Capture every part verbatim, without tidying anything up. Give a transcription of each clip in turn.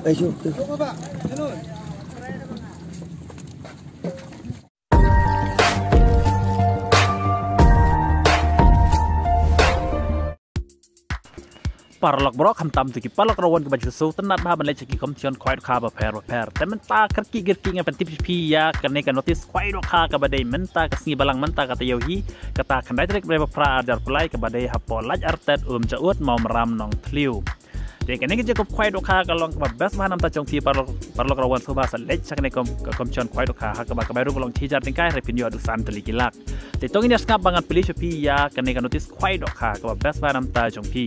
Paralok baroh, khamtam ïa ki paralok rawan kiba ju sngewtynnat bha ban leit sha ki competition khwai dohkha bapher bapher. Te mynta kyrkieh kyrkieh ngan pyntip sha phi ïa kane ka notice khwai dohkha kaba dei mynta ka sngi Balang, mynta ka taïew hi, kata khyndai tarik bnai ba phra arhajar arphew lai, kaba dei hapoh Laitartet, Umjaut, Mawmaram, Nongthliew. Te kane ka jingkup khwai dohkha ka long kaba best bha namar ta jong phi paralok, paralok rawan sngewbha sa leit sha kane ka competition khwai dohkha, ha kaba ka bai rung ka long shi hajar tyngka, hynrei phin ïoh haduh san tylli ki lak. Te to ngin ïa sngap ba ngan plie sha phi ïa kane ka notice khwai dohkha kaba best bha namar ta jong phi.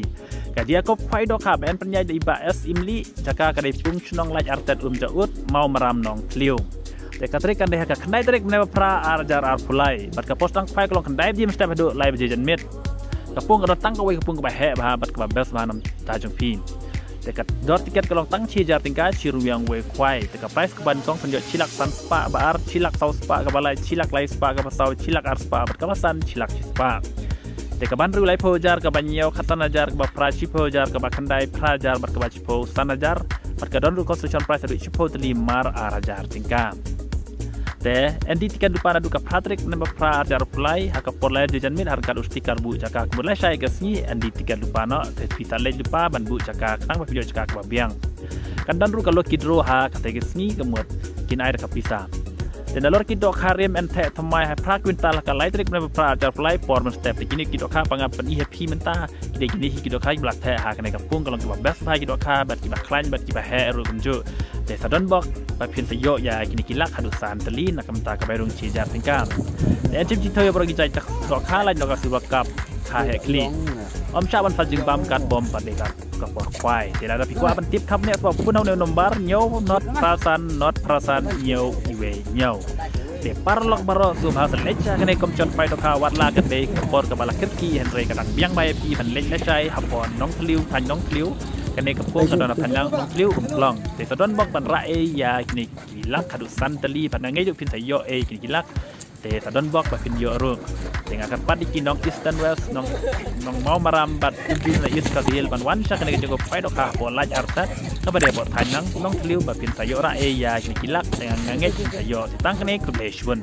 Ka jingkup khwai dohkha ba yn pynïaid da i Bah S Imli, jaka ka dei Pung Shnong, Laitartet, Umjaut, Mawmaram, Nongthliew. Te ka tarik kan dei ha ka khyndai tarik bnai ba phra arhajar arphew lai. Bad ka por sdang khwai ka long khyndai baje mynstep haduh lai baje janmiet. Ka pung ka don tang kawei ka pung kaba heh bha bad kaba best bha namar ta jong phi. Te ka dor tiket ka long tang shi hajar tyngka, shi ryngwiang wei khwai. Te ka prize kaba nyngkong pynïoh shi lak san spah, ba ar shi lak saw spah, kaba lai shi lak lai spah, kaba saw shi lak ar spah, bad kaba san shi lak shi spah. Te kaba hynriew laiphew hajar, kaba hynñiew khatsan hajar, kaba phra shiphew hajar, kaba khyndai phra hajar, bad kaba shiphew san hajar, bad ka don ruh consolation prize haduh shiphew tylli mar arhajar tyngka. Te yn die tiket lypa naduh ka phra tarik bnai ba phra arhajar arphew lai, ha ka por lai baje janmiet, ha ryngkat u sticker buh jaka. Kumba lashai ka sngi yn die tiket lypa noh, te phi sa leit lypa ban buh jaka khnang ba phi ïoh jaka kaba biang. Kan don ruh ka lucky draw ha katei ka sngi, ka mut kin ai da ka pisa. Te nalor ki dohkha rim yn theh thymmai ha phra kwintal ha ka lai tarik bnai ba phra arhajar arphew lai por mynstep. Te kine ki dohkha ba nga pyni ha phi mynta, ki dei kine hi ki dohkha kiba la theh ha kane ka pung, ka long kiba best bha ki dohkha, bad kiba khlaiñ bad kiba heh ruh kumjuh. Te sa don bok ba phin sa ïoh ïa kine ki lak haduh san tylli, na ka bynta ka bai rung shi hajar tyngka. Te yn shim jingthaw ïa baroh ki jait dohkha, lait noh ka Silver Cup, kha heh khlieh. Ym shah ban sa jingbam kat bom pat dei kat ka por khwai. Te lada phi kwah ban tip thapniah, sngewbha phone ha une u nombar, hynñiew nod phra san nod phra san hynñiew iwei hynñiew. Te paralok baroh, sngewbha sa leit sha kane ka competition khwai dohkha, wat la ka dei ka por kaba la kyrkieh, hynrei ka dang biang bha ïa phi ban leit lashai hapoh Nongthliew, thaiñ Nongthliew. Kane ka pung ka don ha thaiñ Nongthliew, Umkhlong. Te sa don bok ban rah ei ïa kine ki lak haduh san tylli, bad nga ngeit ruh phin sa ïoh ei kine ki lak. Te sa don bok ba phin ïoh ruh. Te nga kyrpad ïa ki nong East and West, nong, nong Mawmaram bad Umjin na East Khasi Hills ban wan sha kane ka jingkup khwai dohkha hapoh Laitartet, kaba dei hapoh thaiñ Nongthliew, ba phin sa ïoh rah ei ïa kine ki lak. Te nga ngeit phin sa ïoh. Te tang kane, khublei shibun.